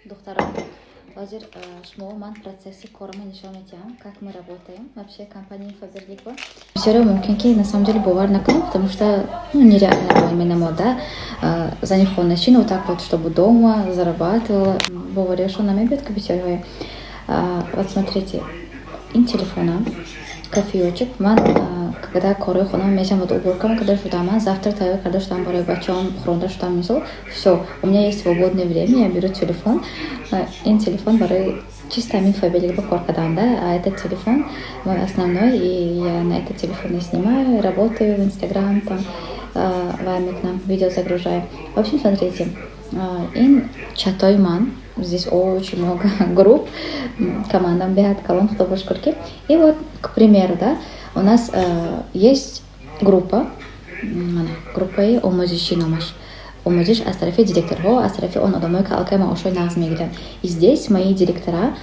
Духтаро, ҳозир шумо ман процесси корама нишон медиҳам, как мы работаем вообще, компания Фаберлик. Бисёре мумкин ки на самом деле бовар накунам, потому что, ну, нереально бо именно да, зани хоначин вот так вот, чтобы дома зарабатывала, бовариашон намебиёд ки бисёриҳое. Вот смотрите, ин телефона, кофеёчек. Ман когда корҳои хонаам мешам, вот уборкам карда шудам, ман завтрак тайёр карда шудам, барои бачаам хӯронда шудам, мисол, всё, у меня есть свободное время, я беру телефон. Ин телефон барои чисто ҳамин Фаберлик ба кор кардан, да, а этот телефон мой основной, и я на этот телефон и снимаю, работаю в Инстаграм там, вай мекунам, видео загружаю. В общем, смотрите, ин чатои ман, здесь очень много групп, командам беҳад калон, худо бошкур ки. И вот, к примеру, да, у нас есть группа, группаи омӯзишӣ, номаш омӯзиш, аз тарафи директорҳо, аз тарафи он одамое ки аллакай маошҳои нағз мегиранд. И здесь мои директора,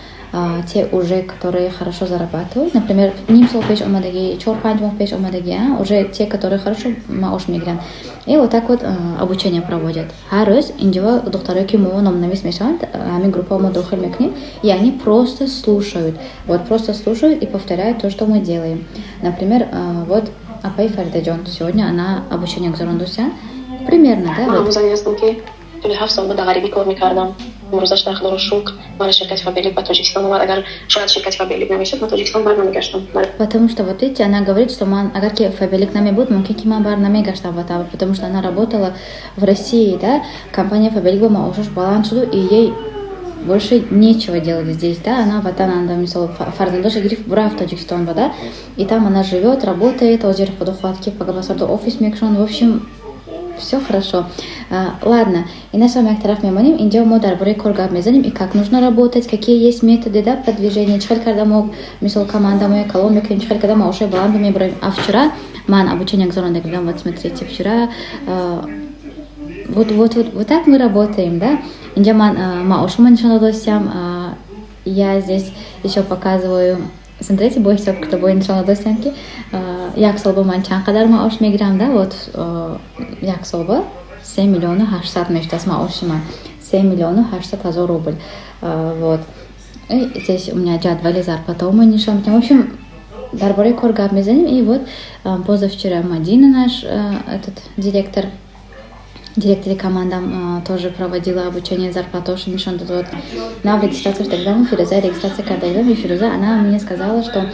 те уже, которые хорошо зарабатывают, например, ним сол пеш омадагӣ, 4-5 моҳ пеш омадагӣ, уже те, которые хорошо маош мегиранд, и вот так вот обучение проводят. Ҳар рӯз инҷо духтарое ки мо номнавис мешаванд, ҳамин группао мо дохил мекунем, и они просто слушают, вот просто слушают и повторяют то, что мы делаем. Например, вот апаи Фаридаҷон сегодня она обучение гузарондусян примерно, да. Ман ҳамон зане ҳастам, ки тӯли 7 сол дар ғарибӣ кор мекардам. Имрӯзаш дар худоро шукр, мара ширкати Фаберлик ба Тоҷикистон омад. Агар шояд ширкати Фаберлик намешуд, ман Тоҷикистон бар намегаштам. Потому что, вот видите, она говорит, что ман, агар ки Фаберлик намебуд, мумкин ки ман бар намегаштам, потому что она работала в России, да, компания Фаберлик ба маошаш баланд шуду, и ей больше нечего делать здесь, да, она ватан, мисол, фарзандоша гирифт, бурафт Тоҷикистон ба, да, и там она живет, работает, ҳозир худо хоҳад ки пагабасарду офис мекушанд, в общем, все хорошо. Ладно, инашам як тараф мемонем. Инҷо мо дар бораи кор гап мезанем и как нужно работать, какие есть методы, да, продвижения, чӣ хел карда мо, мисол, командамоя калон мекунем, чӣ хел карда маошҳои баланд мебарем. А вчера ман обучение гузаронда будам, вот смотрите, вчера вот так мы работаем, да. Инҷа ман маошома нишон додостям, я здесь еще показываю, смотрите, бо ҳисоб китобҳои нишон додостям, ки як сол ба ман чанд қадар маош мегирам, да, вот як сол ба 3 миллиону 800 мешудааст маоши ман, 3 миллиону 800 ҳазор рубл. Вот здесь у меня ҷадвали зарплатаома нишон медиҳам. В общем, дар бораи кор гап мезанем. И вот позавчера Мадина, наш этот директор, директори командам, тоже проводила обучение, зарплатош нишон додод. Нав регистрация шуда, Фирӯза регистрация карда будам, и Фирӯза, она мне сказала, что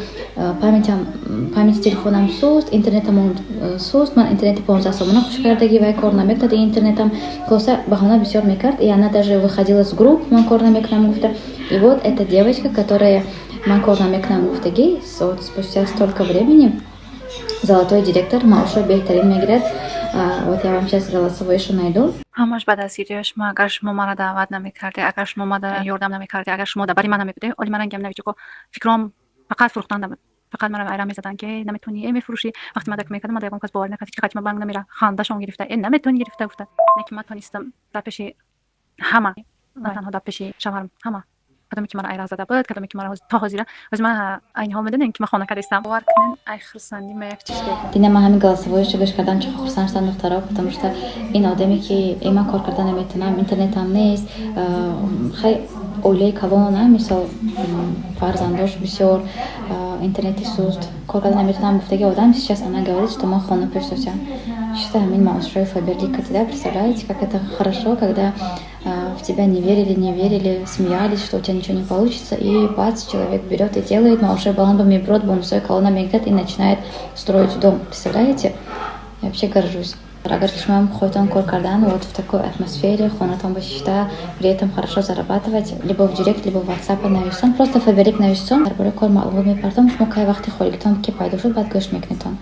памятам, памяти телефонам суст, интернетам суст, ман интернети 15 сомона хуш кардагӣ, вай кор намекунад интернетам. Хулоса, баҳона бисёр мекард, и она даже выходила с групп, ман кор намекунам гуфта. И вот эта девочка, которая ман кор намекунам гуфтагӣ, вот спустя столько времени золотой директор, маошҳои беҳтарин мегирад. Вот я вам сейчас голосовойшо найду. Ҳамаш ба дастгирии шумо. Агар шумо маро даъват намекардед, агар шумо мара ёрдам намекардед, агар шумо дар бари ман намебудед, оли ман рангиам навичоко фикром фақат фурӯхтан набуд. Фақат маро айрам мезаданд, ки наметавонӣ, э, мефурӯшӣ. Вақте ман дак мекардам, ман ягон кас бовар накард, ки қати ман банк намера, хандашон гирифта, э, наметавонӣ гирифта гуфта. Не ки ман тонистам дар пеши ҳама, на танҳо дар пеши шавҳарам, ҳама, кадоме ки маро айра зада буд, кадоме ки маро то ҳозира ҳозир ман айни ҳол медонем, ки ман хона кардистам, бовар кунед, ай хурсандӣ ма як чиз. Дина ман ҳамин голосовойшо гӯш кардам, чӣ хурсанд шудам, духтаро, потому что ин одаме ки э, ман кор карда наметавонам, интернетам нест, хай, оилаи калон, мисол, фарзандош бисёр, интернети суст, кор карда наметавонам гуфтаги одам, сейчас она говорит, что ман хона пешдосям, чисто ҳамин маошҳои Фаберлик катида. Представляете, как это хорошо, когда в тебя не верили, не верили, смеялись, что у тебя ничего не получится, и бац, человек берет и делает, маошҳои баланд меброд, бонусҳои калона мегирад и начинает строить дом. Представляете? Я вообще горжусь. Агар шумоам хоҳедон кор кардан вот в такой атмосфере, хонатон бошишта, при этом хорошо зарабатывать, либо в директ, либо в WhatsApp нависон, просто Фаберлик нависон, дар бораи кор маълумот мепартом, шумо кай вақти холигитон ки пайдо шуд, баъд гӯш мекунедтон.